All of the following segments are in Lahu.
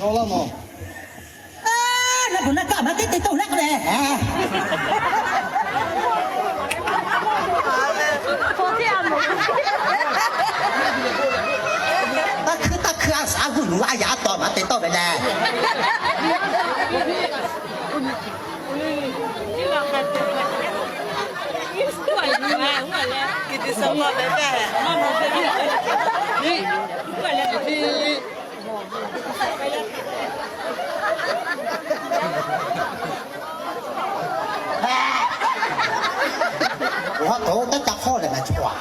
Naˇ bvuhꞈ naˇ kaˆ maˇ teˇ te tawˆ leh k'o leh, taˇ hkuiˇ taˇ hkuiˇ a shaˍ g'uˇ nuˬ a yaꞈ a tawˍ maˇ te tawˆ ve leh. Awˬ ha k'aw teˇ ca hk'awˇ leh maˇ cawˬ a.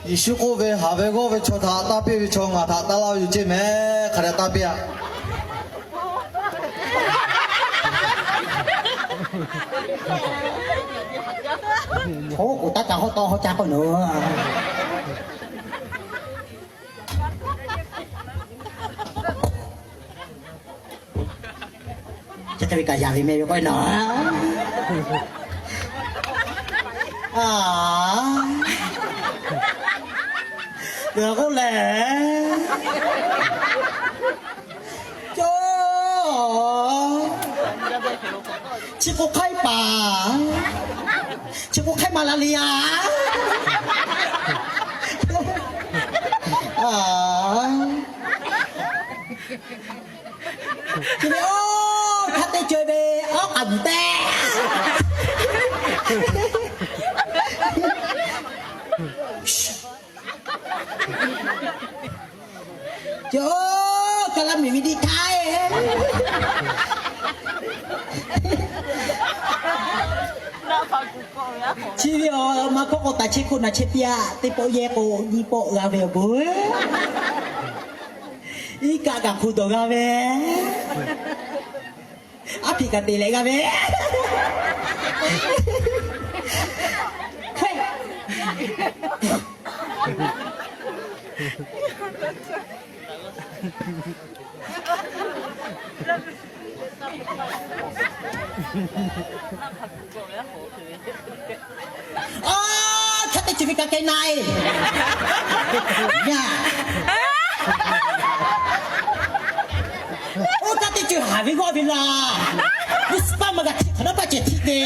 Yeˍsuˆ k'oˆ ve, Haˍ ve g'awˇ ve chaw htaꞈ taˇ piˇ ve chaw ngaˬ htaꞈ taˇ laˇ ve yoˬ ceˇ mehˍ. Hk'a dehꞈ taˇ piˇ a. Oˉ k'oˍ taˇ ca hawˉ tawˆ hawˉ ca k'oˆ nawˬ. Chi hk'e ve kaꞈ yaꞈ ve meh ve k'oˆ nawˬ. A, g'a k'oˆ lehˬ, cawˬ, chi k'o hk'aiˉ paˍ, chi k'o hk'aiˉ maˍ la le a. Chi ve oˇ hk'aˇ teˇ co ve awˉ k'aꞈ bvuhˬ tehꞈ. Chi oˇ kaˬ laˇ miˬ ve diˇ htaˇ, chi ve awˬ ma hkawˇ k'o taˍ chehˇ hk'oˆ na chehˇ piˇ a. Teˇ pawˆ yehˇ k'o nyiˇ pawˆ g'a ve awˬ bon, iˉ kaˆ kaꞈ hk'u dawˬ g'a ve, aˉ hpiꞈ kaꞈ te leh g'a ve. Aˉ, hk'aˇ teˇ ceuˬ ve kaꞈ k'ai na e. Yaˇ, oˇ hk'aˇ teˇ ceuˬ haˍ ve g'awˇ ve laˇ. Ve suhˍ paˇ maˇ g'a htiꞈ hk'awꞈ nawˉ paˇ cehˬ htiꞈ te.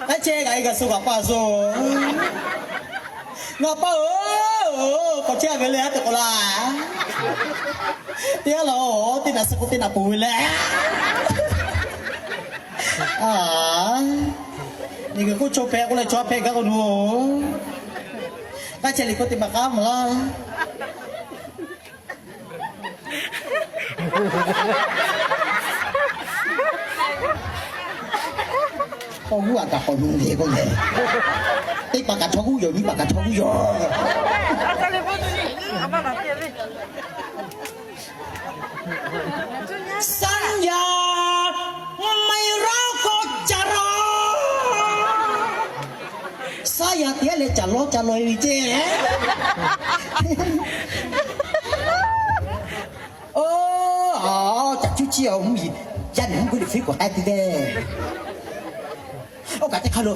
Aˉ, chehˇ kaꞈ e kaꞈ suh kaꞈ paˇ suh. Ngaˬ paˇ-oˬ, k'awꞈ chehˇ ve leh haˉ te k'awꞈ laˇ. Teˇ g'aˇ laˬ-oˬ, teˇ naꞈ suh k'o teˇ naꞈ poˬ ve leh. Aˉ, neˬ g'uiˬ k'oˆ chaw hpehꞈ k'oˆ leh chaw hpehꞈ gaˇ k'o nuˬ-oˬ. Kaˇ chehˇ le k'oˆ teˇ maˬ k'aˉ maˬ laˇ. K'awꞈ g'uˇ aꞈ kaꞈ k'awꞈ nuˬ le k'oˆ leh, teˇ paˍ kaꞈ chaw g'uˇ yoˬ, nyiˇ paˍ kaꞈ chaw g'uˇ yoˬ. Saˇ yaˇ maˇ rawˇ k'awꞈ caˇ rawˇ. Saˇ yaˇ teˇ leh caˇ lawˉ caˇ lawˉ e ve ceˇ. Oˇ, caˇ cuˇ ciˇ awˬ mvuhˇ yiˍ, yaˇ nehˬ mvuhˇ guˇ liꞈ fiˉ k'awꞈ k'ai te ve. Oˇ kaꞈ teˇ hk'aˇ lo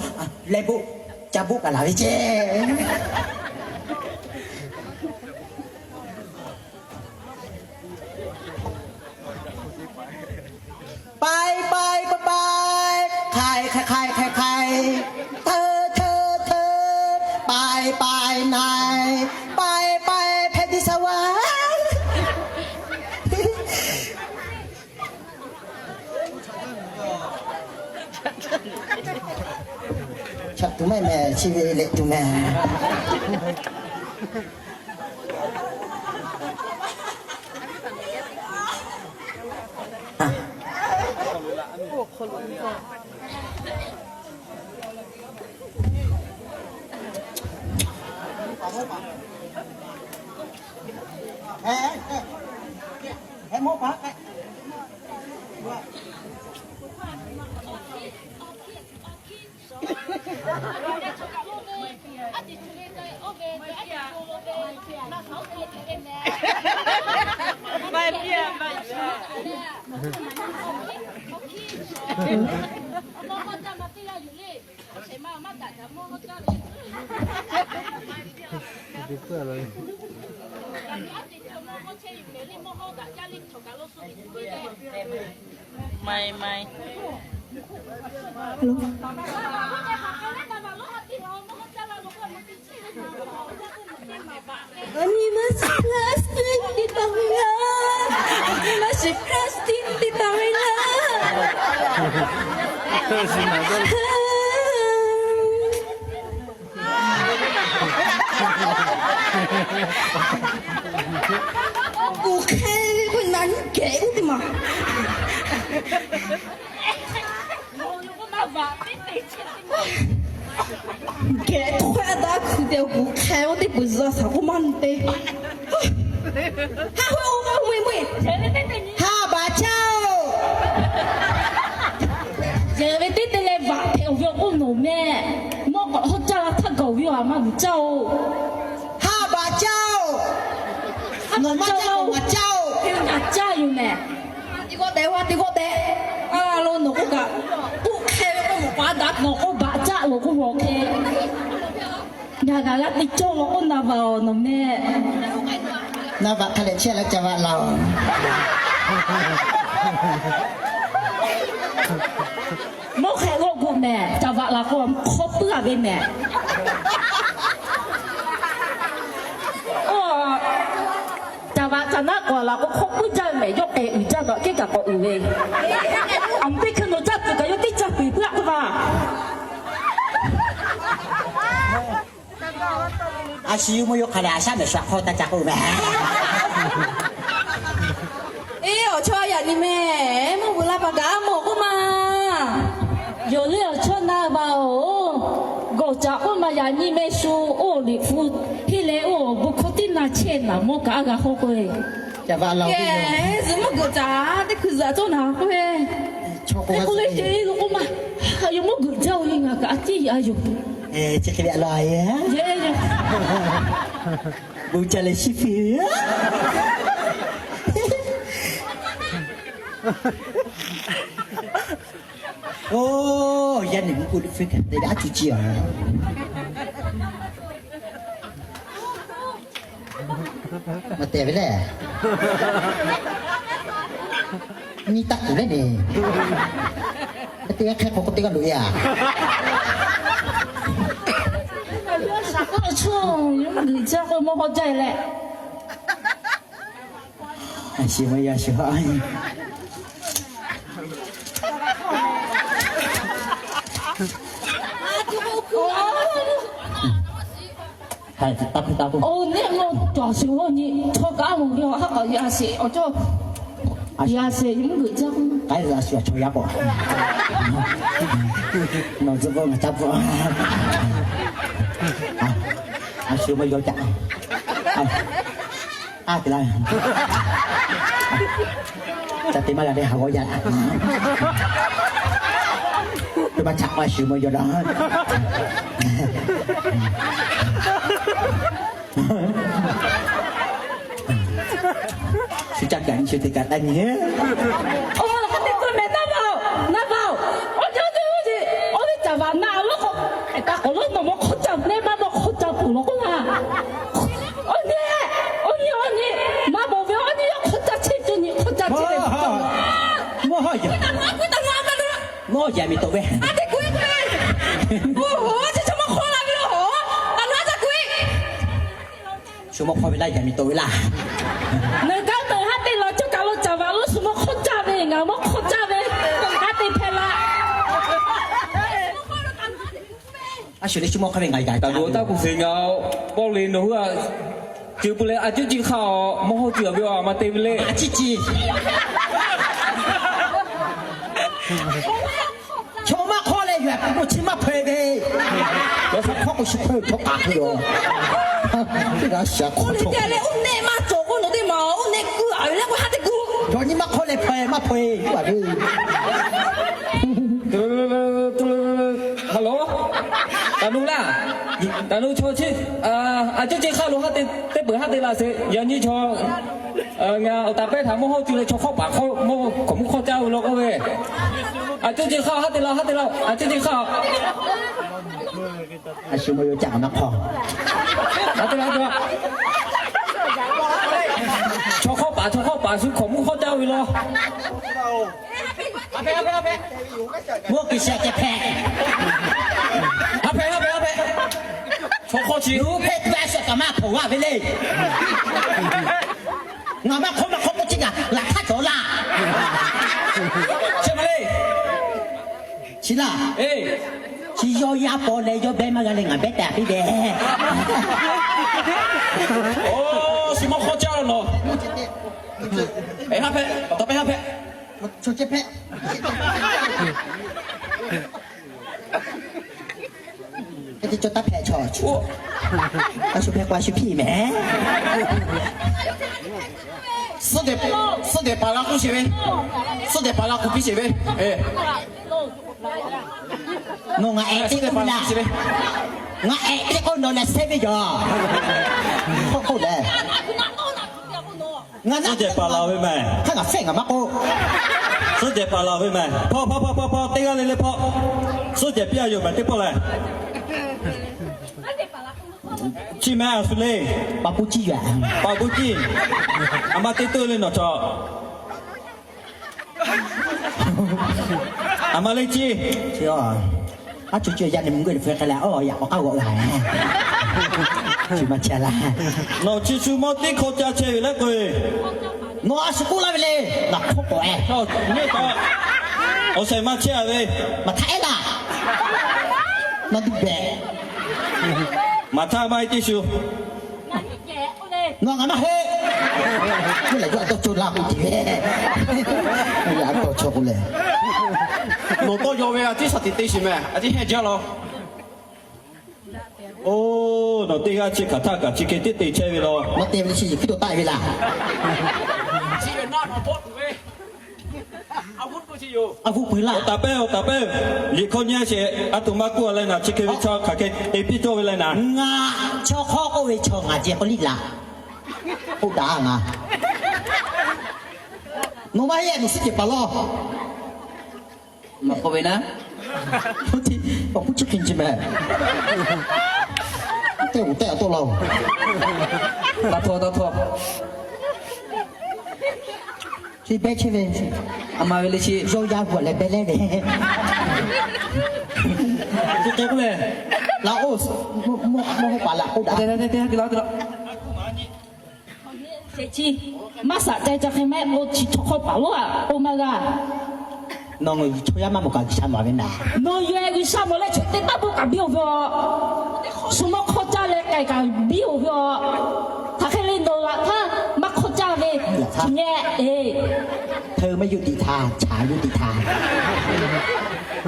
leh boˆ ca boˆ kaꞈ laˬ ve ceˇ. Paiˉ paiˉ paiˉ paiˉ, hk'ai hk'ai hk'ai hk'ai hk'ai, htaˇ htaˇ htaˇ, paiˉ paiˉ naiˉ, paiˉ paiˉ hpehꞈ tiˉ shaˍ vaˇ. Chaꞈ tuˬ mehˆ mehˍ chi ve leh tuˬ mehˍ. Ani ma shi plastic ti ta ve la. Ani ma shi plastic ti ta ve la. Kuˬ hk'e ve k'o, na nyi kehˬ ve teˇ maˬ. Geh htawˇ hk'a daꞈ hkuiˬ te kuˬ hk'e oˇ teˇ peuˬ zuhꞈ shaˍ k'oˆ maˇ te. Ha, ha, baˬ caˇ-oˬ. Yehˬ ve teˇ te leh vaꞈ hpehꞈ-oˬ ve awˬ k'oˆ nawˬ mehˆ. Mawˇ k'awꞈ hawˉ caˇ la htaˇ gaˬ-oˬ ve a maˇ vuiˬ caˇ-oˬ. Ha, baˬ caˇ-oˬ. Nawˬ maˇ caˇ-oˬ, ngaˬ caˇ-oˬ. Ngaˬ caˇ yoˬ mehˍ. Teˇ g'awˇ tehꞈ, teˇ g'awˇ tehꞈ. A lo nawˬ k'oˆ kaꞈ, k'oˆ hk'e ve k'o, nawˬ k'awꞈ daꞈ nawˬ k'oˆ baˬ caˇ lo k'oˆ ve awˬ hk'e, ngaˬ g'a g'a te cawˇ lo k'oˆ na vaˬ-oˬ nawˬ mehˆ. Na vaˬ hk'a leh chehˇ leh ca vaꞈ laˬ-oˬ. Mawˇ hk'e g'awˆ gu mehˍ, ca vaꞈ laˬ k'o hk'awꞈ puiˉ a ve mehˍ. Ca vaꞈ ca naˆ k'awꞈ laˬ k'o hk'awꞈ puiˉ jaˇ ve mehˍ, yawˇ k'ehˬ uiˍ jaˇ daꞈ kehˉ kaꞈ k'awꞈ uiˍ ve. Aˬ miˍ teˇ hkui nawˬ caˇ tuˬ kaꞈ yawˇ teˇ caˇ tuˬ puiˉ a k'oˆ vaˬ. A shu mawˇ yawˇ hk'a leh a shaˉ mehˍ shu a hk'awˇ taˇ ca k'oˆ mehˍ. Eˇ, awˬ chawˇ yaꞈ nyi mehˍ, mvuhˇ g'uiˬ la paˍ kaꞈ a mawˬ k'oˆ ma. Yonˍ leh awˬ chawˇ na vaˬ-oˬ, gawˬ caꞈ k'oˆ ma yaꞈ nyi mehˍ shu oˇ liꞈ hpu hteˇ leh oˇ bon hkawˇ tiˉ na chehˇ naˍ mawˇ kaꞈ a g'a hawˇ k'oˆ ve. Zuhꞈ mvuhˇ g'uiˬ caꞈ teˇ hkui zuhꞈ cawˇ naˍ k'oˆ ve. K'oˆ le te lo k'oˆ ma. Yawˇ mvuhˇ g'uiˬ jaˇ-oˬ ve ngaˬ kaꞈ a tiˉ yaꞈ yoˬ. Chi hk'e ve a la e. Bon ca leh shiˉ hpiˇ ve. Oˇ, yaˇ nehˬ mvuhˇ k'oˆ teˇ hkui hk'e te ve a cuˇ ciˇ a. Maˇ te ve lehˬ. Nyi taˇ kuˬ leh nehˬ. Teˇ g'aˇ hk'e k'o k'oˆ teˇ g'aˇ loꞈ e a. Shaˍ k'oˆ lo chawˇ, yawˇ mvuhˇ g'uiˬ jaˇ k'o mawˇ hawˉ jaˇ e leh. A shu maˇ yaˇ shu ha. Oˇ neˆ mawˇ cawˬ shu g'awˇ nyi chaw kaꞈ mawˬ ve awˬ ha k'awꞈ yaꞈ sheˍ awˬ cawˇ. Yaꞈ sheˍ yawˇ mvuhˇ g'uiˬ jaˇ k'o. K'ai la shu a chaw yaˇ k'o. Nawˬ tcuh bvuhˆ ngaˬ caˇ bvuhˆ. A shu maˇ yaw caꞈ. A te la. Ca te maˇ g'a leh ha g'awˇ yaˇ. Teˇ maˇ chaꞈ k'aw a shu maˇ yaw la. Shu caˇ kaꞈ nyi shu te kaꞈ taˇ nyi. Oˇ, hk'aˬ hk'e k'oˆ mehˍ, na vaˬ-oˬ, na vaˬ-oˬ. Awˬ cawˇ teˇ g'aˇ ce, awˬ viˉ caˍ vaꞈ na a lawˉ k'o, hk'e taˍ k'awꞈ lawˉ nawˬ mawˇ hk'awˇ caˇ, neˇ maˇ mawˇ hk'awˇ caˇ peuˬ law k'oˆ laˇ. Awˬ nyi, awˬ nyi, awˬ nyi, maˇ mawˬ ve awˬ nyi yawˇ hk'awˇ caˇ chehˇ cuˇ nyi hk'awˇ caˇ chehˇ ve. Mawˇ yaꞈ miˬ tawꞈ ve. A teˇ kuˬ e k'o, oˇ, chi chaw mawˇ hk'awˇ la ve yoˬ. A lo a ca kuˬ e. Shu mawˇ hk'awˇ ve laˇ yaꞈ miˬ tawꞈ ve laˇ. Ngaˬ hui kanˉ te haˉ te law cawˇ kaˬ lo caˍ vaꞈ lo shu mawˇ hk'awˇ caˇ ve, ngaˬ mawˇ hk'awˇ caˇ ve. Haˉ te hpehꞈ la. A shu leh shu mawˇ hk'awˇ ve ngaˬ yaꞈ taˍ lo taˇ kuˬ sheˍ ngaˬ. Pawˇ le nawˬ hui a, ceuˬ pui leh a ciˉ ciˉ hk'aˇ-oˬ, mawˇ hawˉ ceuˬ a ve a ma te ve le. A ciˉ ciˉ. Chaw maˇ hk'awˇ leh yawˬ k'o chi maˇ hpeuꞈ ve. Chaw hk'awˇ k'o shu hpeuꞈ chaw k'aꞈ hpeuꞈ-oˬ. Teˇ g'aˇ shaˍ hk'awˇ chaw te leh oˇ neˆ maˇ cawˬ k'o nawˬ teˇ maˬ oˇ neˆ kuiˬ a ve leh k'o ha teˇ kuˬ. Chaw nyi maˇ hk'awˇ leh hpeuꞈ maˇ hpeuꞈ ve. Hello. Taˍ nu laˇ, taˍ nu chaw chi, a cuˇ ceh hk'aˇ lo haˉ te, teˇ peuˬ haˉ te la sheˍ. Yaꞈ nyi chaw, ngaˬ awˬ taˍ pehˇ htaꞈ mawˇ hawˉ cuˇ leh chaw hk'awˇ paˍ hk'awˇ mawˇ hkawꞈ mvuhˇ hk'awˇ caˇ ve law k'oˆ ve. A cuˇ ceh hk'aˇ haˉ te la, haˉ te la, a cuˇ ceh hk'aˇ. A shu mawˇ yaˇ caˆ kaꞈ maˇ hk'awˇ. Chaw hk'awˇ paˍ, chaw hk'awˇ paˍ shu hkawꞈ mvuhˇ hk'awˇ caˇ ve law. Mvuhˇ kiˬ shehˍ ceh hpehꞈ. Haˉ hpehꞈ, haˉ hpehꞈ, haˉ hpehꞈ. Chaw hk'awˇ chi lu hpehꞈ tuˬ a shuˍ kaꞈ maˇ hkawꞈ g'a ve le. Ngaˬ maˇ hk'awˇ maˇ hk'awˇ k'oˆ ce kaꞈ laꞈ htaˇ cawˬ laˇ. Chi ma le. Chi laˇ. Chi yawˇ yaˇ paw leh yawˇ behˇ maˇ g'a leh ngaˬ behˇ tehꞈ piˇ dehꞈ. Oˬ, shu mawˇ hk'awˇ caˇ law nawˬ. Haˉ hpehꞈ, awˬ taˍ pehˇ haˉ hpehꞈ. Hk'e te cawˬ taˇ hpehꞈ chaw, a shu hpehꞈ k'o a shu hpiˇ mehˍ. Suhˉ dehꞈ paˍ la k'oˆ sheˍ ve, suhˉ dehꞈ paˍ la k'oˆ piˇ sheˍ ve. Nawˬ ngaˬ ehˍ teˇ k'oˆ ve laˇ. Ngaˬ ehˍ teˇ k'oˆ nawˬ lehˬ sehˉ ve yoˬ. K'oˆ k'oˆ lehˬ, ngaˬ suhˉ dehꞈ paˍ la ve mehˍ. Hk'aˇ ngaˬ fehˆ ngaˬ maˇ k'oˆ. Suhˉ dehꞈ paˍ la ve mehˍ. Hpaw hpaw hpaw hpaw hpaw, teˇ g'aˇ le le hpaw. Suhˉ dehꞈ piˇ a yoˬ mehˍ teˇ pawˆ lehˬ. Chi mehˍ a shu le. Paˍ puˇ ciˇ yoˬ. Paˍ puˇ ciˇ. A ma teˇ teuˇ le nawˬ chaw. A ma le ciˇ. Aˉ cuˇ cuˇ yaˇ ni mvuhˇ g'uˇ le hpfuhˇ hk'e leh, oˇ yaꞈ k'aw k'aˉ g'awꞈ g'a. Chi ma chehˇ laˇ. Nawˬ chi shu mawˇ teˇ hkawˇ ca chehˇ ve leh k'o, nawˬ a shu k'oˆ laˇ ve le. Ngaˬ hkawˇ k'awꞈ e. Awˬ shehˍ ma chehˇ a ve. Maˍ htaˇ ehˉ laˇ. Maˇ duˇ behꞈ. Maˍ htaˇ maˇ heˆ teˇ shu. Nawˬ ngaˬ maˇ heˆ. K'oˆ lehˬ, yawˇ a tawˇ cawˇ laˇ k'oˆ ce ve. Yawˇ a tawˇ cawˇ k'oˆ lehˬ, nawˬ tawˇ yaw ve a ciˉ shaˍ tiꞈ te shiˍ mehˍ, a ciˉ hehnˇ jaˇ law. Oˇ, nawˬ teˇ g'aˇ chi hk'aˬ htaˇ kaꞈ chi hk'e tiˉ te chehˇ ve law. Nawˬ te ve le chi yiˍ hkuiˉ taw taˆ ve laˇ. A vuˇ pui laˇ. Awˬ taˍ pehˇ, awˬ taˍ pehˇ. Liꞈ hkawˇ nyi sheˍ, a htoꞈ ma k'oˆ a leh naˍ, chi hk'e ve chaw hk'aˬ hk'e te piˇ cawˇ ve leh naˍ. Ngaˬ chaw hk'awˇ k'oˆ ve chaw ngaˬ ceh k'o liˇ laꞈ. K'oˆ daꞈ ngaˬ. Nawˬ maˇ heˆ, nawˬ suhˉ cehˬ paˍ law. Maˇ k'oˆ ve naˉ. Paˍ puˇ chi hk'e nyi mehˍ. Teˇ g'uˬ tehꞈ a tawˆ la-oˬ. Taˇ htawˇ, taˇ htawˇ. Chi behˇ chehˇ ve, a ma ve le chi yawˇ yaˇ g'uˬ leh behˇ leh ve. Chi hk'e k'oˆ le. Laꞈ oˇ, mawˇ hawˉ paˍ laꞈ k'oˆ daꞈ. Maˇ shaꞈ te ca hk'e mehˆ k'o chi chaw hk'awˇ paˍ lonˉ a k'oˆ maˇ g'a. Nawˬ ngaˬ hui chaw yaˇ maˇ mawˬ kaꞈ G'uiˬsha mawˬ ve naˍ. Nawˬ yaweh G'uiˬsha mawˬ leh chaw teˇ taˇ boˆ kaꞈ biˇ-oˬ ve aˬ. Shu mawˇ hk'awˇ caˇ leh k'ai kaꞈ biˇ-oˬ ve aˬ. Hk'aˬ hk'e le nawˬ laꞈ htaˇ maˇ hk'awˇ caˇ ve, chi nyi e. Hteˇ maˇ yuˇ tiꞈ htaˇ, chaꞈ yuˇ tiꞈ htaˇ.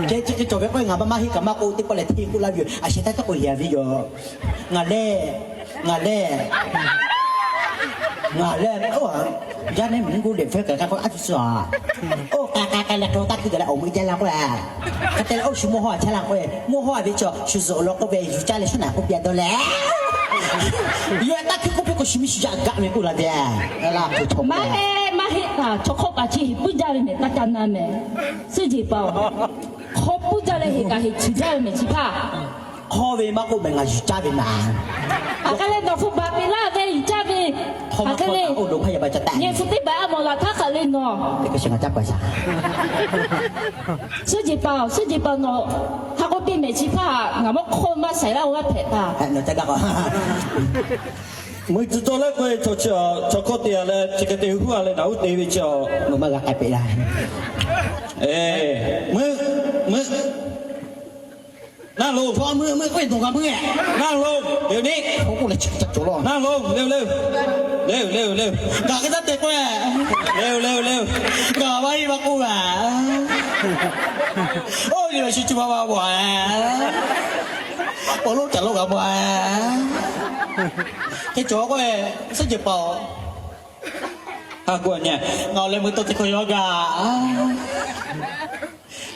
Kehˬ chi hk'e cawˬ ve k'o, ngaˬ maˇ maˇ heˆ kaꞈ maˇ k'oˆ, teˇ pawˆ lehˬ hteˇ k'oˆ laˇ ve yoˬ. A sheh taˇ tawˇ k'oˆ lehˬ ve yoˬ. Ngaˬ lehˬ, ngaˬ lehˬ, ngaˬ lehˬ, oˇ, yaˇ neˇ miˬ g'uˇ lehˬ hpehˇ kaꞈ k'ai k'o a tuˬ suh a. Oˇ, k'ai k'ai k'ai leh k'ai taˇ hkuiˇ gaˬ leh awˬ meuꞈ jaˇ laˇ k'oˆ a. Hk'e te leh oˇ shu mawˇ hawˉ a chehˇ laˇ k'oˆ ve, mawˇ hawˉ a ve chaw shu zuhꞈ law k'oˆ ve, yuˬ caˇ leh shu naˬ k'oˆ piˇ a dawˇ leh, yawˇ taˇ hkuiˇ k'oˆ piˇ k'o shu miˇ shu yaˇ gaˆ ve k'oˆ la ve. Maˇ heˆ, maˇ heˆ kaꞈ chaw hk'awˇ kaꞈ chi heˍ puiˉ jaˇ ve mehˍ, taˇ ca na mehˍ. Suhˉ jeˬ paˍ-oˬ, hk'aw puiˉ jaˇ leh heˍ kaꞈ heˍ ciˬ jaˇ ve mehˍ chi hpaˇ. Hk'awˇ ve maˇ k'oˆ mehˍ, ngaˬ yuˬ caˇ ve naˍ. Hk'aˬ hk'e le nawˬ hpu baˬ peꞈ laˇ ve yuˬ caˇ ve. Hk'aˬ hk'e le, oˇ lo hk'aˇ yaꞈ ba ca taˆ, yehˬ hpu teˇ baˬ a mawˬ laˬ htaˇ hk'aˬ le nawˬ. Teˇ hkui shehˍ ngaˬ caˇ k'ai shaˍ. Suhˉ jeˬ paˍ-oˬ, suhˉ jeˬ paˍ nawˬ, hk'a k'oˆ piˇ mehˍ chi hpaˇ ngaˬ mawˇ hk'awˇ maˇ shaiˍ laˇ-oˬ g'aˇ hpehꞈ taˍ. Mui tcuh cawˇ leh k'oˆ-e chaw chi a, chaw hkawˇ te a leh chi hk'e te huˉ a leh naˍ uˉ te ve chi a, nawˬ maˇ g'a k'ai peꞈ la. Mui, mui, naˇ loˬ, mui, mui k'oˆ-e dawˬ g'a mui-e. Naˇ loˬ, le ni, naˇ loˬ, le le, le le le, gaˬ k'ai taˇ te k'oˆ-e, le le le, gaˬ maˇ heˆ maˇ k'oˆ gaˬ. Oˇ, le shu cuˇ maˇ maˇ bawˬ-e, awˬ lonˉ caˬ lonˉ g'a bawˬ-e. Hk'e cawˬ k'oˆ-e, suhˉ jeˬ paˍ-oˬ, ngaˬ awˬ leh mui tawˇ teˇ hkawˇ yawˇ gaˬ.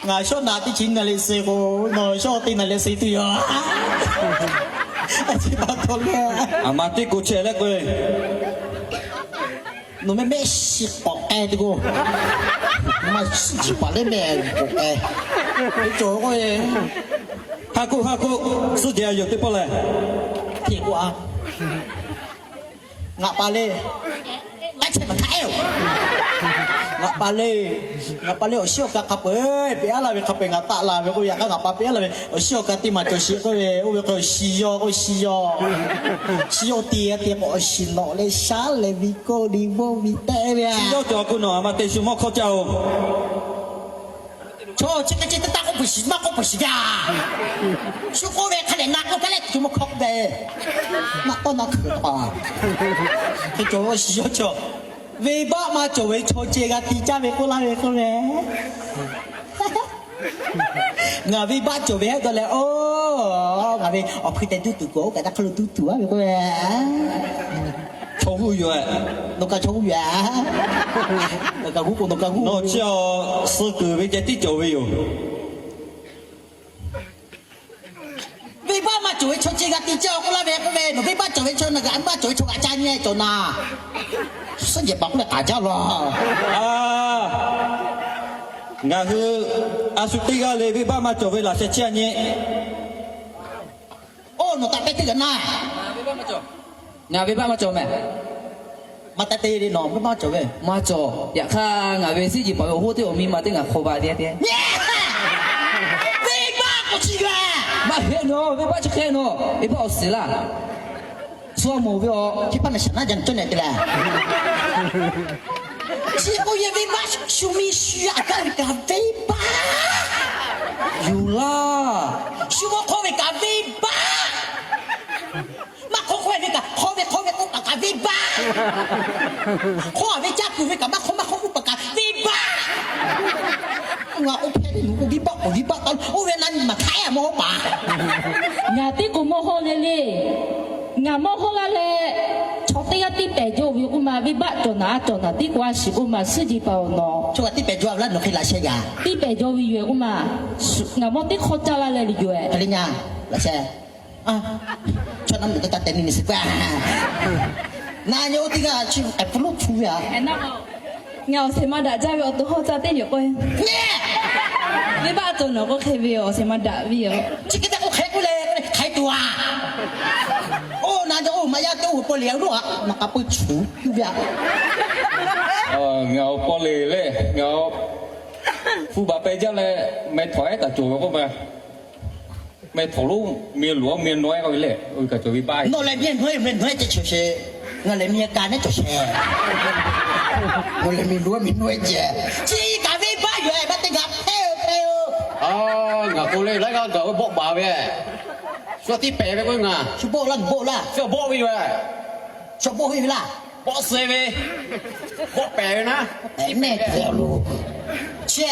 Ngaˬ shawˉ naꞈ teˇ chi naˍ leh suh k'o, nawˬ shawˉ teˇ naˍ leh suh tuˬ yoˬ. A ciˉ pa taw le. Aˬ ma teˇ ko chehˇ leh k'o, nawˬ meh mehˆ shiˍ k'awꞈ k'ai tuˬ k'o, maˇ shiˍ paˍ leh mehˆ k'awꞈ k'ai. Cawˬ k'o, ha k'oˆ ha k'oˆ, suhˉ jehˬ a yoˬ teˇ pawˆ lehˬ, hteˇ k'oˆ a. Ngaˬ pa le, k'ai chehˇ maˬ htaꞈ e oˬ. Ngaˬ pa le, ngaˬ pa le awˬ shiˉ awˬ ka hk'a peu-e peꞈ aˉ la ve hk'a peu-e ngaˬ taˆ la ve k'oˆ ve, yaꞈ hk'aˇ ngaˬ pa peꞈ aˉ la ve awˬ shiˉ awˬ ka teˇ maˬ cawˬ sheˍ k'oˆ ve, oˇ ve k'o shiˍ yaw k'o shiˍ yaw. Shiˍ yaw te a te k'o awˬ shiˍ nawꞈ leh shaˉ leh ve kawˇ le mawˇ ve tehꞈ ve. Shiˍ yaw cawˬ k'o nawˬ aˬ ma te shu mawˇ hkawˇ caˇ oˬ. Chaw chi hk'e chi teˇ taˇ k'oˆ peuˬ shiˍ maˇ k'oˆ peuˬ shiˍ gaˇ. Shu k'oˆ ve hk'a dehꞈ na k'oˆ taˉ leh shu mawˇ hkawˇ k'oˆ ve, naˆ tawˇ naˆ hkui pa. Hk'e cawˬ ve shiˍ yaw cawˬ. Venˇbaˆ maˇ cawˬ ve chaw ceh g'a ti caˇ ve k'oˆ laˇ ve k'oˆ ve, ngaˬ venˇbaˆ cawˬ ve hehˆ dawˇ leh, oˇ, ngaˬ ve awˬ hpui tehꞈ tuˉ tuˬ k'o, oˇ kaꞈ daꞈ hk'aˇ lo tuˉ tuˬ a ve k'oˆ ve. Chaw g'uˇ yoˬ-e. Nawˬ kaꞈ chaw g'uˇ yoˬ-e. Nawˬ kaꞈ g'uˇ k'o nawˬ kaꞈ g'uˇ. Nawˬ chi awˬ suh kuiˬ ve ceh tiˉ cawˬ ve yoˬ. Venˇbaˆ maˇ cawˬ ve chaw ceh g'a ti caˇ k'oˆ laˇ ve k'oˆ ve, nawˬ venˇbaˆ cawˬ ve chaw, ngaˬ venˇbaˆ cawˬ ve chaw kaꞈ caˇ nyi-e cawˬ naˍ. Suhˉ jehˬ paˍ k'oˆ leh k'aˍ jaˇ laˬ. Ngaˬ hui a shu teˇ g'aˇ le venˇbaˆ maˇ cawˬ ve laꞈ sheh chiˇ a nyi. Oˇ, nawˬ taꞈ pehˇ teˇ g'aˇ na. Ngaˬ venˇbaˆ maˇ cawˬ mehˍ. Maˇ taˆ te le, nawˬ venˇbaˆ maˇ cawˬ ve. Maˇ cawˬ. Yaꞈ hk'aˇ ngaˬ ve suhˉ jehˬ paˍ ve awˬ hoˉ teˇ awˬ miˇ ma teˇ ngaˬ hk'aw ba te te. Maˇ heˆ nawˬ, venˇbaˆ chi hk'e nawˬ, venˇbaˆ awˬ suhˍ laˇ. Shu a moˍ ve a, chi pa na shaˍ naˉ jaˇ cawˇ nehˬ te leh. Chi k'oˆ yehˬ venˇbaˆ shu miˇ shu yaˇ gaˇ ve kaꞈ venˇbaˆ yoˬ laˇ. Shu mawˇ hk'awˇ ve kaꞈ venˇbaˆ. Maˇ hk'awˇ hk'awˇ ve kaꞈ hk'awˇ ve hk'awˇ ve k'oˆ kaꞈ kaꞈ venˇbaˆ. Hk'awˇ a ve caˇ kuiˬ ve kaꞈ maˇ hk'awˇ maˇ hk'awˇ k'oˆ kaꞈ kaꞈ venˇbaˆ. Ngaˬ k'o hpehꞈ ve nawˬ k'o venˇbaˆ k'o venˇbaˆ taˇ lo, oˇ ve na nyi maˍ htaˇ a mawˇ paˍ. Ngaˬ teˇ k'o mawˇ hawˇ le le. Ngaˬ mawˇ hawˇ laˇ leh, chaw teˇ g'aˇ tiˇ pehˍ jaw ve k'oˆ ma, venˇbaˆ cawˬ naˍ a cawˬ naˍ tiˉ k'oˆ a shiˍ k'oˆ ma, suhˉ jehˬ paˍ awˬ nawˬ. Chaw g'aˇ tiˇ pehˍ jaw a ve laˇ nawˬ hk'e laꞈ sheh gaˬ. Tiˇ pehˍ jaw ve yoˬ-e k'oˆ ma, ngaˬ mawˇ teˇ hk'awˇ caˇ laˇ leh le yoˬ-e. Hk'e le nya, laꞈ sheh. Chaw naˉ mvuhꞈ k'o taˇ teh ni ni suhˍ pa. Na nyi oˇ teˇ g'aˇ chi k'ai pfuhˇ loˉ hpu ve a. Ngaˬ awˬ shehˍ ma daꞈ jaˇ ve awˬ to hawˇ caˇ teˇ yoˬ k'o, venˇbaˆ cawˬ nawˬ k'oˆ hk'e ve awˬ shehˍ ma daꞈ ve yoˬ. Chi hk'e te k'o hk'e k'oˆ leh hk'e tuˬ a. Oˇ na nyi oˇ maˇ yaˇ te oˇ ve paw le a loˉ a, maˇ k'a peu chuˬ tuˬ ve a. Ngaˬ awˬ paw le le, ngaˬ awˬ hpu baˬ peh jaˇ leh, meh htawnˍ ehˉ kaꞈ cawˬ ve k'oˆ ma. Meh htawnˍ lonˉ meh loˬ a meh naweh k'oˆ ve le, oˇ ve kaꞈ cawˬ ve baˆ. Nawˬ lehˬ meh naweh meh naweh ceh cawˬ sheˍ. Ngaˬ lehˬ meh ka nehˉ cawˬ sheˍ. Nawˬ lehˬ meh loˬ a meh naweh ceh. Chi kaꞈ venˇbaˆ yoˬ-e, maˇ te gaˬ hpehˇ-oˬ hpehˇ-oˬ. Ngaˬ k'o le laiˉ g'aˇ gaˬ ve bawˆ baˬ ve, shu tiˇ pehˍ ve k'o ngaˬ shu bawˆ laˇ, bawˆ laˇ, shu bawˆ ve yoˬ. Shu bawˆ ve laˇ, bawˆ suh ve, bawˆ pehˍ ve naˉ, pehˍ mehˆ pehˍ lo. Chi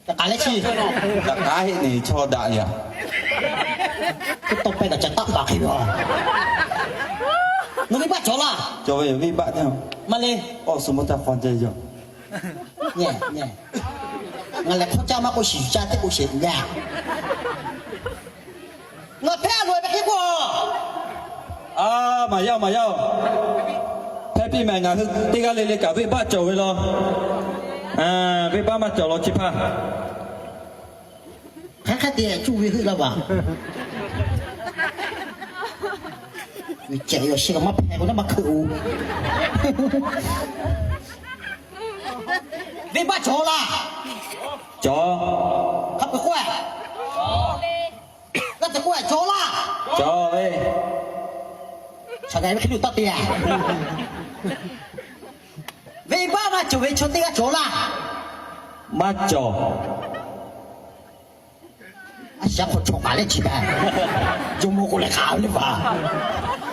Kaꞈ k'aˍ leh chi, kaꞈ k'aˍ heˆ neˬ chaw daꞈ yaꞈ. Teˇ tawˇ pehˇ kaꞈ ca taˆ paˍ hk'e ve a. Nawˬ venˇbaˆ cawˬ laˇ. Cawˬ ve yoˬ, venˇbaˆ teˇ. Maˇ le. Awˬ suhˍ mawˇ ca hk'aw ceh yoˬ. Ngaˬ lehˬ hk'awˇ caˇ maˇ k'oˆ, shiˍ caˇ teˇ k'oˆ sheˍ yaˇ. Ngaˬ hpehˇ a loˬ ve hk'e k'o, a, maˍ yaˇ-oˬ, maˍ yaˇ-oˬ. Hpehˇ piˇ mehˍ, ngaˬ hui teˇ g'aˇ le le kaꞈ venˇbaˆ cawˬ ve law. Venˇbaˆ maˇ cawˬ law chi hpaˇ. Hk'aˬ hk'e te cuˇ ve heuˆ laˇ vaˬ. Cehˬ ve awˬ shi kaꞈ maˇ hpehˇ k'o naˉ maˇ hkeuꞈ-oˬ. Venˇbaˆ cawˬ laˇ. Cawˬ. Hk'a peu-eˬ k'oˆ-e. G'a te k'oˆ-e, cawˬ laˇ. Cawˬ ve. Chaꞈ gaˬ ve hk'e lo taˇ te-a. Venˇbaˆ maˇ cawˬ ve chaw teˇ g'aˇ cawˬ laˇ. Maˇ cawˬ. A shaꞈ hk'aw chaw k'aˍ leh chi beuꞈ, jawˇmawˇ k'oˆ leh k'aˍ ve le vaˬ.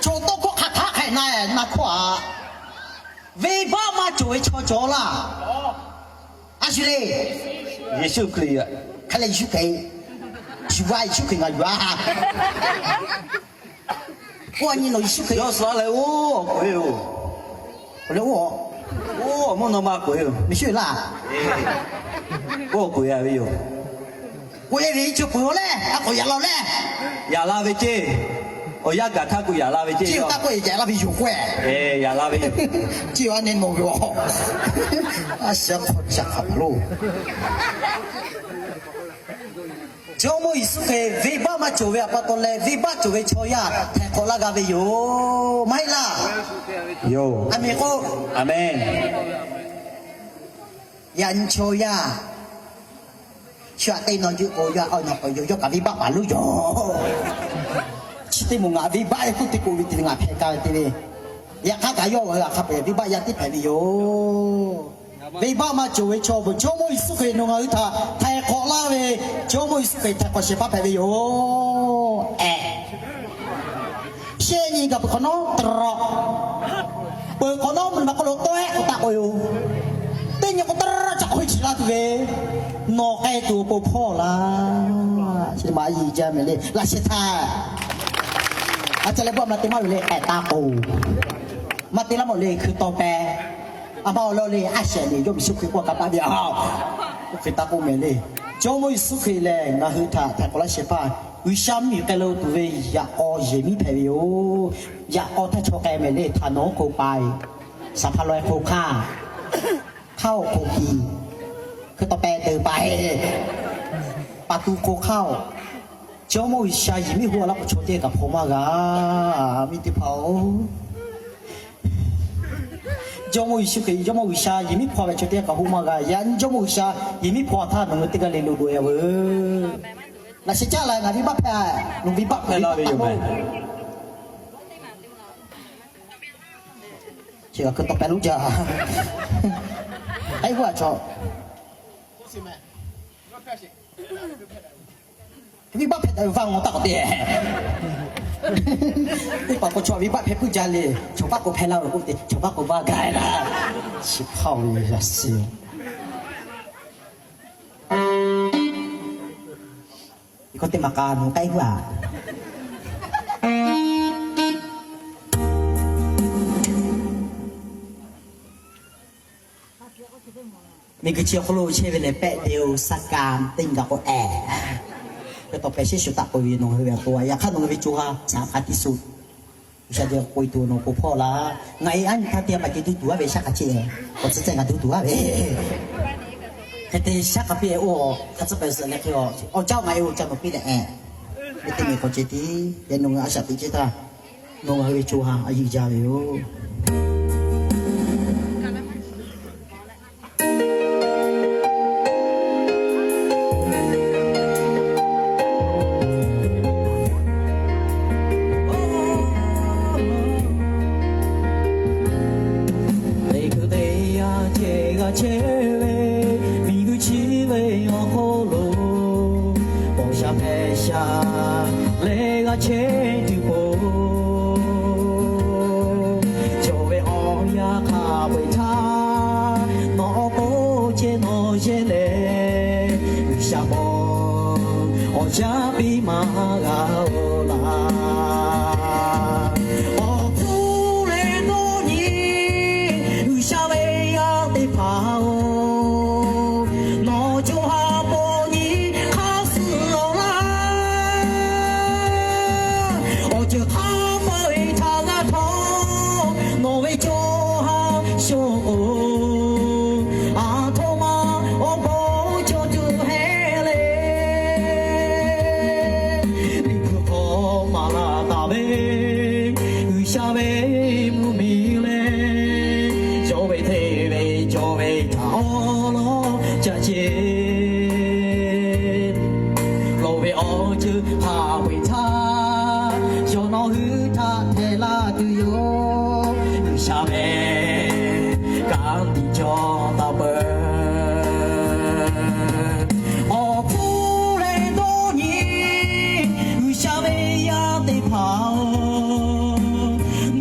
Chaw tawˇ hkawˇ hk'aˬ htaˇ hk'e na na hkawˇ-a. Venˇbaˆ maˇ cawˬ ve chaw cawˬ laˇ. A shu le. Yeˍsuˆ Hkriꞈ. Hk'e leh Yeˍsuˆ Hkriꞈ, shu va Yeˍsuˆ Hkriꞈ ngaˬ yuˬ-a. Oˇ a nyi nawˬ Yeˍsuˆ Hkriꞈ yawˇ suh leh oˇ awˬ k'oꞈ-e-oˬ. K'oꞈ leh oˇ, oˇ awˬ mvuhˇ naw ma k'oꞈ-e-oˬ. Miˬ shuˆ laˇ. K'oˆ k'oꞈ e ve yoˬ. K'oꞈ e ve, chi k'oꞈ e leh a k'awꞈ yaꞈ la leh, yaꞈ la ve ceˇ. Awˬ yanˇ gaˬ htaˇ k'o yaꞈ la ve ceˇ. Chi taˇ k'oˆ e, yaꞈ la ve yoˬ k'o, yaꞈ la ve yoˬ. Chi a nyi nawˬ ve a, a shaꞈ hk'aw caꞈ hk'aˬ ma lo. Jawˇmawˇ Yeˍsuˆ Hkriꞈ venˇbaˆ maˇ cawˬ ve awˬ pa taw leh, venˇbaˆ cawˬ ve chaw yaˇ htaiˍ hk'awꞈ laˇ g'a ve yoˬ. Maˇ heˆ laˇ? Yoˬ. A miˍ k'o, a mehˍ. Yaꞈ nyi chaw yaˇ shu aꞈ te nawˬ juˆ k'o, yaˇ awˬ nawˬ k'o yoˬ, yawˇ kaꞈ venˇbaˆ paˍ loˉ yoˬ. Chi teˇ moˍ ngaˬ venˇbaˆ e k'oˆ te k'oꞈ ve te ngaˬ hpehꞈ ka ve te ve. Yaꞈ hk'aˇ kaꞈ yawˇ ngaˬ hui htaꞈ hk'a peu-eˬ venˇbaˆ yaˇ teˇ hpehꞈ ve yoˬ. Venˇbaˆ maˇ cawˬ ve chaw peuˬ, Jawˇmawˇ Yeˍsuˆ Hkriꞈ nawˬ ngaˬ hui htaꞈ htaiˍ hk'awꞈ laˇ ve, Jawˇmawˇ Yeˍsuˆ Hkriꞈ htaiˍ hk'awꞈ shehˍ hpaˇ hpehꞈ ve yoˬ. Ehˍ, shehˆ nyi gaˬ peuˬ hk'awꞈ nawˉ tawˆ, peuˬ hk'awꞈ nawˉ mvuhˇ naw ma hk'aw lo tawˆ-ehˆ k'awꞈ taˆ k'oꞈ yoˬ. Teˇ nyi k'o, tawˆ caꞈ hk'oˆ chi laˇ tuˬ ve, nawˬ k'ai tuˬ awˬ pon hpawˇ laˇ. Chi ma a yiˍ jaˇ mehˍ le, laꞈ sheh htaˇ, a ca leh bawˆ maˇ te maˇ ve le, k'ehꞈ taˇ k'oˆ. Maˇ te laˇ mawˬ le, hkui taw peh. A ma awˬ lawn le, a shehˍ le, Jawˇmawˇ Yeˍsuˆ Hkriꞈ k'oˆ kaꞈ taˇ ve a, oˇ hk'e taˇ k'oˆ mehˍ le. Jawˇmawˇ Yeˍsuˆ Hkriꞈ lehˬ ngaˬ hui htaꞈ htaiˍ hk'awꞈ laˇ shehˍ hpaˇ, G'uiˬsha mvuhˇmiˬ k'ai lo tuˬ ve yaꞈ k'aw yehˬ miˉ hpehꞈ ve yoˬ. Yaꞈ k'aw htaˇ chaw k'ai mehˍ le, htaꞈ nawˬ oˉ hk'oˆ pai, saˍ hpaˇ law e hk'oˆ hk'aˇ, hk'aˇ awˬ hk'oˆ piˇ, hkui taw peh deuˬ pai, pa tu hk'oˆ hk'aˇ-oˬ, Jawˇmawˇ G'uiˬsha yehˬ miˉ hu a laˇ k'o chaw teˇ g'aˇ kaꞈ hpaw maˇ g'a. Miˇ teˇ hpaˍ-oˬ, Jawˇmawˇ Yeˍsuˆ Hkriꞈ, Jawˇmawˇ G'uiˬsha yehˬ miˉ hpaw ve chaw teˇ g'aˇ kaꞈ hu maˇ g'a. Yaꞈ nyi Jawˇmawˇ G'uiˬsha yehˬ miˉ hpaw htaˇ nawˬ hui teˇ g'aˇ le lo loꞈ e a veuˬ. Laꞈ sheh caˇ la, ngaˬ venˇbaˆ hpehꞈ, nawˬ venˇbaˆ hpehꞈ la ve yoˬ. Chi kaꞈ hkui taw peh loˉ jaˇ. K'ai hu a chaw, venˇbaˆ hpehꞈ taˍ ve vaˇ ngaw taˇ k'awꞈ te. Teˇ hpaˍ k'o chaw venˇbaˆ hpehꞈ puiˉ jaˇ le. Chaw paˉ k'o hpehꞈ laˇ ve k'oˆ te, chaw paˉ k'o vaˇ gaˇ laˇ. Chi hk'aˇ ve yaꞈ suh, k'o teˇ maˬ k'a nu k'ai hu a. Miˬguiˬ chi awˬ hk'aw lo chehˇ ve lehˬ, pehˆ te-o, saˍ kaˍ teˇ nyi gaˬ k'o ehˍ, hkui taw peh shehˆ shuˍ taˆ k'oꞈ ve nawˬ hui ve a to a. Yaꞈ hk'aˇ nawˬ hui ve co ha shaˍ hk'a tiˉ suh, G'uiˬsha te k'oꞈ e tuˬ nawˬ pon hpawˇ laˇ. Ngaˬ e aˉ nyi htaˇ teˇ g'aˇ paˍ ce duˇ tuˬ aˉ ve shaˉ hk'a ce, k'awꞈ tcuhˉ tcuhˉ ngaˬ duˇ tuˬ aˉ ve. Hk'e te shaˉ hk'a piˇ-e oˇ, hk'a tcuhˉ pehꞈ suhˍ leh hk'e, awˬ caˇ-oˬ, ngaˬ e awˬ caˇ nawˬ piˇ leh ehˍ, ve teˇ miˬ k'awꞈ ce tiˉ leh nawˬ ngaˬ a shaꞈ teꞈ ce htaˇ, nawˬ ngaˬ hui ve co ha a yiˍ jaˇ ve yoˬ. Teˇ hkui teˇ yanˇ ceh g'a chehˇ ve, miˬguiˬ chi ve awˬ hk'aw lo, paw sha hpehꞈ sha leh g'a chehˇ tuˬ k'o, cawˬ ve awˬ yanˇ hk'a peu-eˬ htaˇ, nawˬ awˬ pon ceh nawˬ yehˇ leh, G'uiˬsha paw awˬ yanˇ piˇ maˇ g'a-oˬ laˇ. Awˬ hpfuhˇ leh dawˇ nyi G'uiˬsha ve yaˇ teˇ hpaˍ-oˬ, nawˬ co ha paw nyi hk'a suh awˬ laˇ. Awˬ ceuˬ hk'a peu-eˬ htaꞈ g'a htawˇ, nawˬ ve co ha shawˍ-oˬ, aˬ htoꞈ ma awˬ bon cawˬ tuˬ heˆ le. Liꞈ hpu hk'aw maˍ laˇ taˍ ve G'uiˬsha ve mvuhˇmiˬ lehˬ, yawˇ ve hteˇ ve cawˬ ve htaꞈ awˉ lawˉ ca ce. Lawˬ ve awˬ ceuˬ hk'a peu-eˬ htaˇ, yawˇ nawˬ hui htaꞈ hteˇ laˇ tuˬ yoˬ. G'uiˬsha ve ka tiꞈ cawˬ taˍ peuˬ. Awˬ hpfuhˇ leh dawˇ nyi G'uiˬsha ve yaˇ teˇ hpaˍ-oˬ,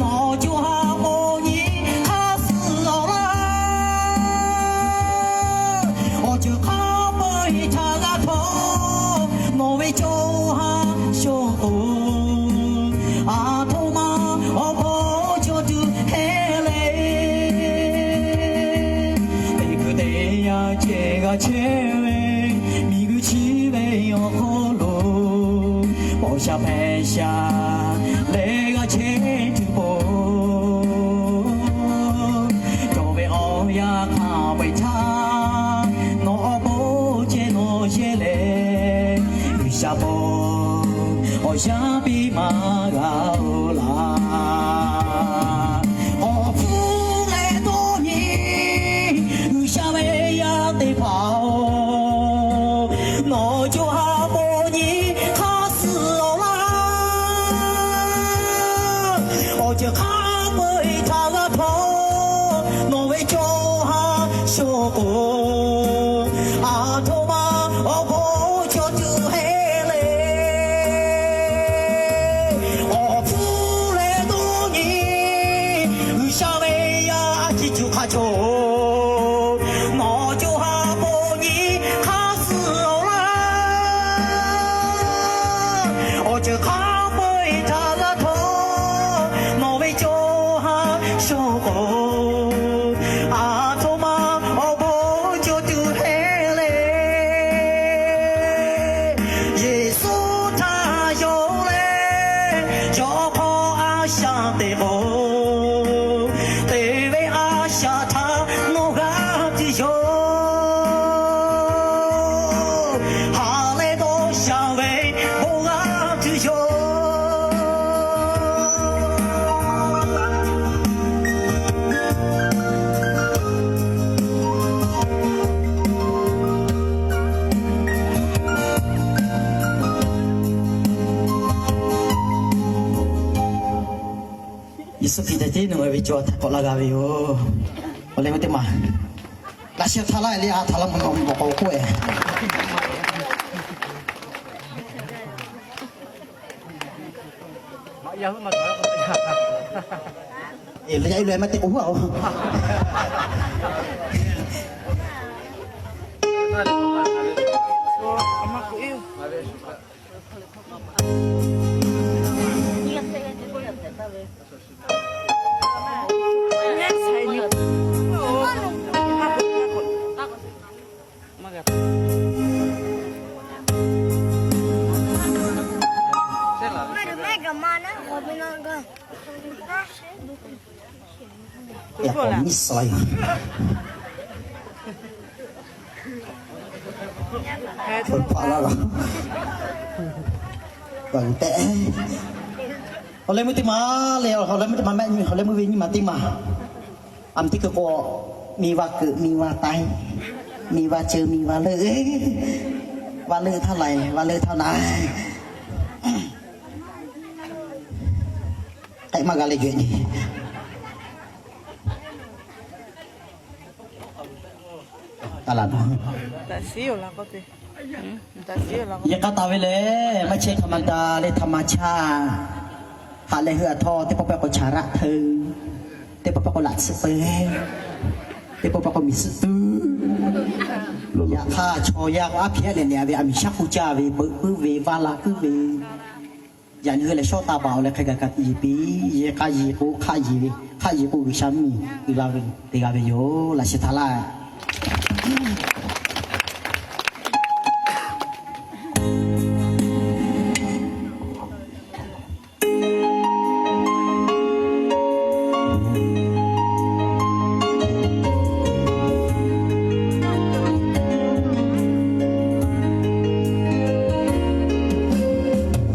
nawˬ co ha paw nyi hk'a suh awˬ laˇ. Awˬ ceuˬ hk'a peu-eˬ htaꞈ g'a htawˇ, nawˬ ve co ha shawˍ-oˬ, aˬ htoꞈ ma awˬ bon cawˬ tuˬ heˆ le. Teˇ hkui teˇ yanˇ ceh g'a chehˇ ve Sha hpehꞈ sha leh g'a chehˇ tuˬ pon, cawˬ ve awˬ yanˇ hk'a peu-eˬ htaˇ, nawˬ awˬ pon ceh nawˬ yehˇ leh, G'uiˬsha pon awˬ yanˇ piˇ maˇ g'a-oˬ laˇ. Awˬ hpfuhˇ leh dawˇ nyi G'uiˬsha ve yaˇ teˇ hpaˍ-oˬ, nawˬ co ha k'o nyi hk'aˇ suh-oˬ laˇ. Awˬ ceuˬ hk'a peu-eˬ htaꞈ g'a hpaw, nawˬ ve co ha shoˍ k'o, aˬ htoꞈ ma awˬ bon cawˬ tuˬ heˆ le. Awˬ hpfuhˇ leh dawˇ nyi G'uiˬsha ve yaˇ a ciˉ cuˬ hk'a cawˬ, nawˬ co ha k'o nyi hk'aˇ suh-oˬ laˇ. Awˬ ceuˬ hk'a peu-eˬ htaꞈ g'a hpaw, nawˬ ve co ha shoˍ k'o, aˬ htoꞈ ma awˬ bon cawˬ tuˬ heˆ le. Yeˍsuˆ htaꞈ yonˍ leh, yawˇ hk'aw a shaꞈ teꞈ k'o, te ve a shaꞈ htaꞈ nawˬ g'a tuˬ yoˬ. Ha leh dawˇ sha ve bon g'a tuˬ yoˬ. Yeˍsuˆ Hkriꞈ ceh tiˉ nawˬ ngaˬ ve co ha htaꞈ k'awꞈ laˇ g'a ve yoˬ. Awˬ leh ve teˇ maˬ, laꞈ sheh htaˇ laˇ le, a htaꞈ laˇ mvuhˇ naw mvuhˇ k'awꞈ k'oˆ-e. Eˬ, leh yaˇ e leh maˇ te k'o huˉ-a-oˬ. Awˬ leh meuˇ teˇ maˬ le, awˬ leh meuˇ teˇ maˬ mehˆ nyi, awˬ leh meuˇ ve nyiˇ maˬ teˇ maˬ, a miˬ teˇ hkui k'o, miˬ vaˇ keuꞈ miˬ vaˇ taiˍ, miˬ vaˇ ceuˬ miˬ vaˇ leuˆ, vaˇ leuˆ htaˇ laiˬ, vaˇ leuˆ htaˇ na, k'ehˆ maˇ g'a leh geh nyi. Yehˬ k'aˇ taˍ ve lehˬ, maˇ chehˇ htaꞈ ma daꞈ leh htaꞈ ma chaˇ. Haꞈ leh hui aˬ htawˇ, teˇ pawˆ pawˆ k'o chaˍ raˆ hteu, teˇ pawˆ pawˆ k'o laꞈ tsuhꞈ peuˬ, teˇ pawˆ pawˆ k'o miˬ suhꞈ tuˬ. Yaꞈ hk'aˇ, chaw yaˇ k'o aˉ hpiꞈ leh nehˬ ve, a miˬ shaˉ hkuˇ caˇ ve, peuꞈ puiˉ ve, vaˇ la puiˉ ve, yaꞈ nyi hui lehˬ shawˉ taˇ baˬ-oˬ leh hk'e gaˬ ka tiꞈ yeˬ piˇ. Yehˬ k'a yeˬ k'o hk'aˆ yeˬ ve, hk'aˆ yeˬ k'o G'uiˬsha mvuhˇmiˬ uiˍ la ve teˇ g'aˇ ve yoˬ. Laꞈ sheh htaꞈ laˇ.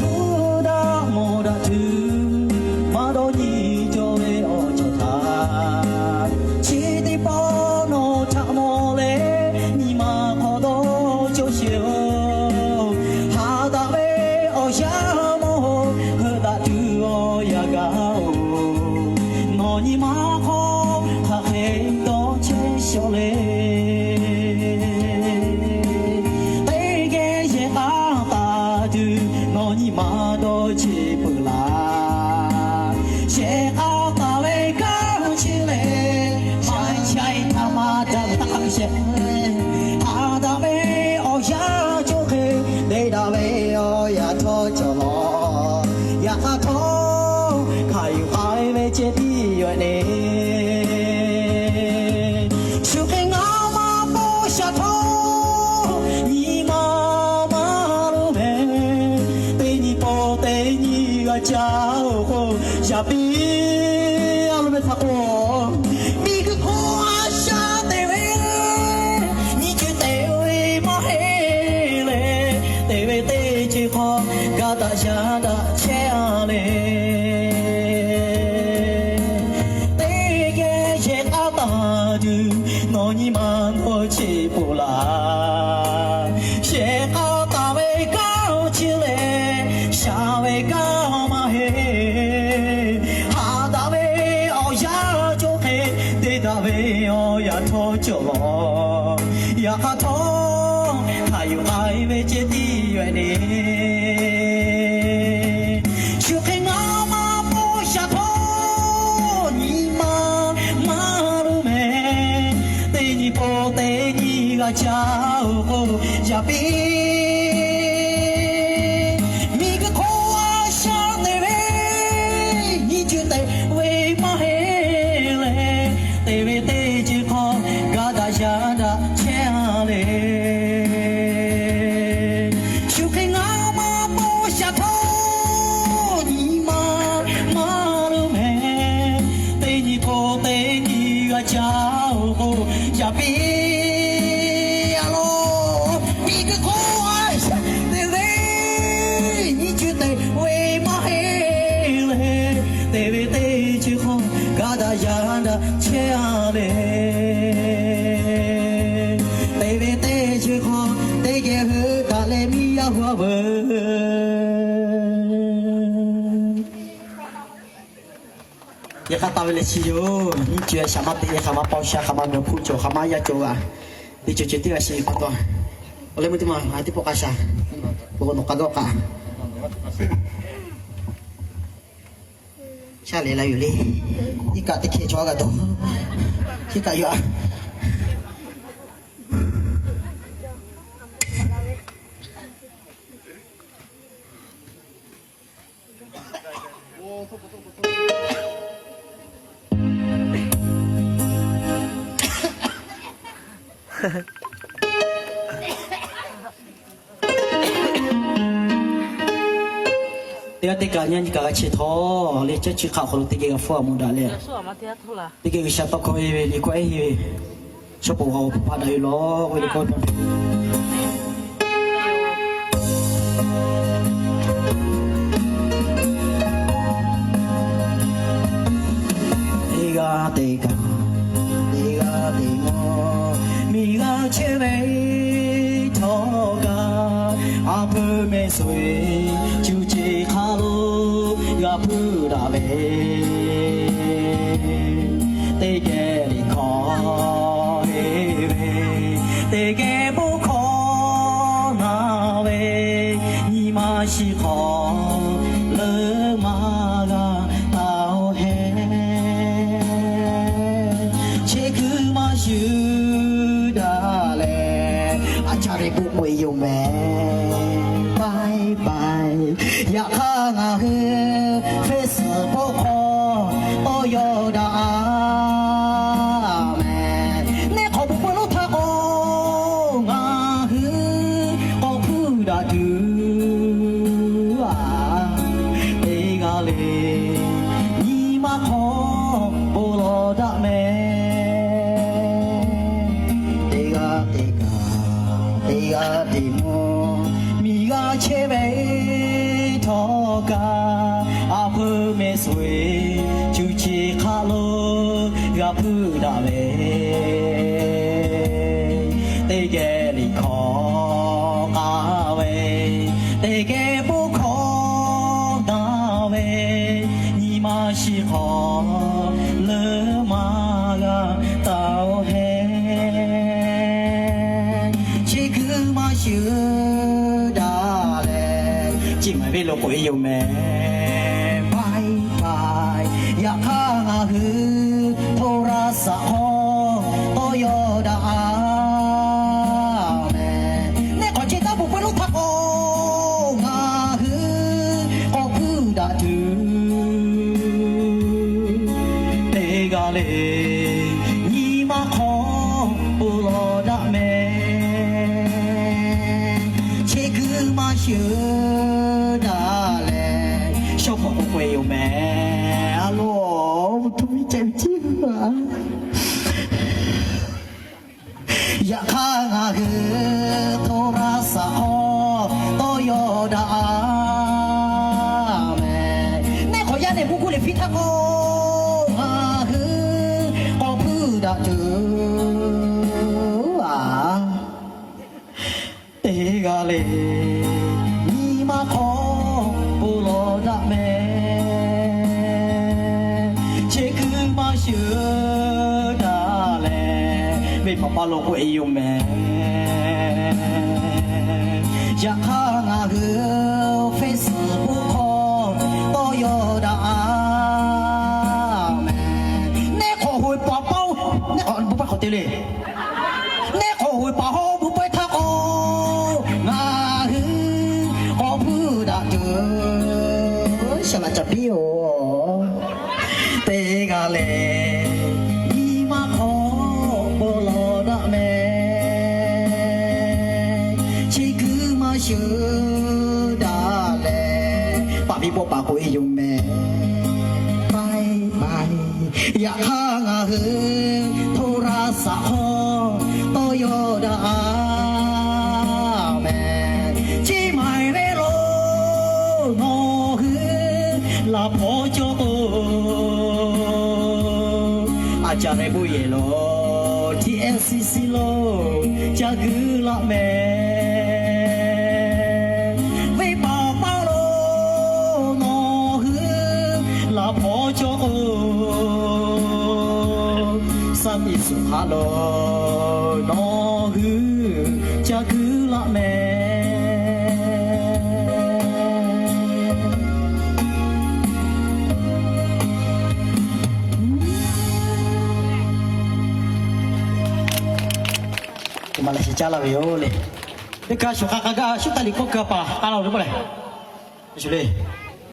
Oˇ daꞈ mawˬ daꞈ tuˬ maˇ dawˇ nyi cawˬ ve awˬ cawˬ htaꞈ, chi teˇ pawˆ nawˬ htaꞈ mawˬ leh nyi ma hk'aw dawˇ cawˇ sheˍ-oˬ. Ha daꞈ ve awˬ yanˇ mawˬ heuˆ daꞈ tuˬ awˬ yanˇ gaˬ-oˬ. Nawˬ nyi ma hk'aw hk'aˬ hk'e dawˇ chehˇ shawˍ le. Teˇ geh yehˬ k'aˇ taˍ tuˬ nawˬ nyi ma dawˇ chehˇ peuˬ laˇ. Shehˍ k'aˇ taˍ ve kanˉ chi lehˬ, shaiˍ shaiˍ htaꞈ maˇ daꞈ ve taˇ hk'a ve shehˍ. Ha daꞈ ve awˬ yanˇ cawˬ hk'e, te daꞈ ve awˬ yanˇ htawˇ cawˬ lawˬ. Yaꞈ hk'aˇ htawˇ, hk'aˬ yuˬ k'ai ve ceh tiˉ yoˬ ne. Shu hk'e ngaˬ maˇ paw shaˍ htawˇ, nyi ma maˇ loˍ mehˍ. Teˇ nyi paw Ca oˬ k'o, yaꞈ piˇ a lo meh htaꞈ k'o, miˬguiˬ hk'oˆ a shaꞈ te ve, nyiˇ ceuˬ te ve maˇ heˆ leh, te ve teˇ ceuˬ hk'aw gaˇ daꞈ yaˇ daꞈ chehˇ a le. Teˇ geh yehˬ k'a taˍ tuˬ, nawˬ nyi ma dawˇ cheˆ peuˬ laˇ. Shehˍ k'a taˍ ve kanˉ chi lehˬ, shaˍ ve kanˉ maˇ heˆ. Haꞈ daꞈ ve awˬ yanˇ cawˬ hk'e, te daꞈ ve awˬ yanˇ htawˇ cawˬ lawˬ. Yaꞈ hk'aˇ htawˇ, hk'aˬ yuˬ k'ai ve ceh tiˉ yoˬ le. Shu hk'e ngaˇ maˇ paw shaˍ htawˇ, nyi ma maˇ luˬ mehˍ. Teˇ nyi paw teˇ nyi g'a caˇ oˬ k'o, yaꞈ piˇ miˬguiˬ hk'oˆ a shaꞈ te ve, nyiˇ ceuˬ te ve maˇ heˆ leh, te ve teˇ ceuˬ hk'aw gaˇ daꞈ yaˇ daꞈ chehˇ a le. Shu hk'e ngaˇ maˇ paw shaˍ htawˇ, nyi ma maˇ luˬ mehˍ. Teˇ nyi paw teˇ nyi g'a caˇ oˬ k'o, yaꞈ piˇ a lo, miˬguiˬ hk'oˆ a shaꞈ te ve, nyiˇ ceuˬ te ve maˇ heˆ leh, te ve teˇ ceuˬ hk'aw gaˇ daꞈ yaˇ daꞈ chehˇ a le. Te ve teˇ ceuˬ hk'aw teˇ geh heuˆ daꞈ leh miˇ yaˇ hu a veuˬ. Yehˬ k'a taˍ ve lehˬ chi yoˬ. Nyiˇ ceuˬ shaˍ maˇ te, hk'aˬ ma paw sha, hk'aˬ ma ngaˬ hpu cawˬ, hk'aˬ ma yaˇ cawˬ g'a. Teˇ ceuˬ ceuˬ teˇ g'aˇ sheˍ k'oˆ taw. Awˬ leh meuˇ teˇ maˬ a teˇ pawˆ k'a shaˍ, awˬ k'o nawˬ k'a gaˇ k'aꞈ. Shaˉ leh la yoˬ le. Iˉ kaˆ teˇ hkeh chaw g'a dawˬ. Iˉ kaˆ yoˬ a. Teˇ g'aˇ teˇ kaꞈ nyi nyi kaꞈ g'a chehˇ htawˇ le, caˇ chi hk'aˆ hk'aw lo teˇ geh g'a hpfuhˇ a moˍ daꞈ leh, teˇ g'aˇ G'uiˬsha tawˇ hkawˇ heˆ ve liꞈ hkawˇ ehˉ heˆ ve, shaw poˬ g'a-oˬ hpaˇ daꞈ ve lawˬ k'oˆ ve le k'o, teˇ g'aˇ teˇ kaꞈ, teˇ g'aˇ teˇ g'aˇ, miˬ g'a chehˇ ve htawˇ kaꞈ, a hpeuꞈ mehˍ suhˍ ve cuˇ ceˬ hk'a lo g'a hpuˇ daꞈ ve, teˇ geh liꞈ hkawˇ heˆ ve, teˇ geh bon hkawˇ na ve, nyi ma shiˍ hk'aw leuˉ maˇ g'a taˍ-oˬ hehˉ. Chi kuiˬ maˇ shuˍ daꞈ leh, a caˇ ve bon k'oꞈ e yoˬ mehˍ. Bye bye. Yaꞈ hk'aˇ ngaˬ hui Facebook hk'aw tawˇ yaw daꞈ a mehˍ. Neˇ hk'awꞈ bon peuˬ lonˉ htaˇ k'o, ngaˬ hui k'awꞈ hpuˇ daꞈ tuˬ a, teˇ g'aˇ le nyi ma hk'aw bon lawˬ daꞈ mehˍ. Teˇ g'aˇ teˇ kaꞈ, teˇ g'aˇ teˇ mvuhˇ, miˬ g'a chehˇ ve htawˇ kaꞈ, a hpeuꞈ mehˍ suhˍ ve cuˇ ceˬ hk'a lo g'a hpuˇ daꞈ ve, teˇ geh liꞈ hkawˇ k'a ve, teˇ geh bon hkawˇ daꞈ ve, nyi ma shiˍ hk'aw leuˉ maˇ g'a taˍ-oˬ hehˉ. Chi kuiˬ maˇ shuˍ daꞈ leh, chi maˍ ve lo k'oꞈ e yoˬ mehˍ. Bye bye. Yaꞈ hk'aˇ ngaˬ hui โทรศัพท์ hk'aw tawˇ yaw daꞈ a mehˍ. Neˇ hk'awꞈ chi taˇ peuˬ peuˬ lonˉ htaˇ k'o, ngaˬ hui k'awꞈ hpuˇ daꞈ tuˬ, teˇ g'aˇ le nyi ma hk'aw bon lawˬ daꞈ mehˍ. Chi kuiˬ maˇ shuˍ daꞈ leh, shaw hk'awꞈ yoˬ mehˍ. A loˬ, yaꞈ hk'aˇ ngaˬ hui โทรศัพท์ hk'aw tawˇ yaw daꞈ mehˍ. Neˇ hk'awꞈ yaˇ nehˬ buˇ kuˇ leh fiˇ htaˇ k'o, ngaˬ hui k'awꞈ hpuˇ daꞈ tuˬ a. Teˇ g'aˇ le, nyi ma hk'aw bon lawˬ daꞈ mehˍ. Chi kuiˬ maˇ shuˍ daꞈ leh, venˇ hpaˍ paˇ lo k'oˆ e yoˬ mehˍ. Yaꞈ hk'aˇ ngaˬ hui Facebook hk'aw tawˇ yaw daꞈ mehˍ. Neˇ hk'awꞈ hoꞈ paˍ paˇ-oˬ, neˇ hk'awꞈ bon paˇ hk'awꞈ te le. Neˇ hk'awꞈ hoꞈ paˍ hawˉ bon paˇ htaˇ k'o, ngaˬ hui k'awꞈ hpuˇ daꞈ tuˬ shaˍ laꞈ ca piˇ-oˬ. Teˇ g'aˇ lehˬ, nyi ma hk'aw bon lawˬ daꞈ mehˍ. Chi kuiˬ maˇ shuˍ daꞈ leh, paˍ piˇ pawˆ paˍ k'oˆ e yoˬ mehˍ. Bye bye. Yaꞈ hk'aˇ ngaˬ hui โทรศัพท์ hk'aw tawˇ yaw daꞈ mehˍ. Chi maiˬ ve lo nawˬ hui laꞈ hpawˇ cawˬ k'o, a caˍ ve bon yehˬ lo T F C C lo ca guiˬ laꞈ mehˍ. Venˇ paˍ paˇ lo nawˬ hui laꞈ hpawˇ cawˬ k'o, saˉ tiꞈ suhˍ hk'aˆ lo nawˬ hui ca guiˬ laꞈ mehˍ. Teˇ maˬ lehˬ shiˍ caˇ laˇ ve yoˬ le. Teˇ kaˇ shuˍ hk'a k'a gaˇ shuˉ taˇ liꞈ k'oˆ keu paˍ k'a laˇ-oˬ ve k'oˆ lehˬ, shuˍ le.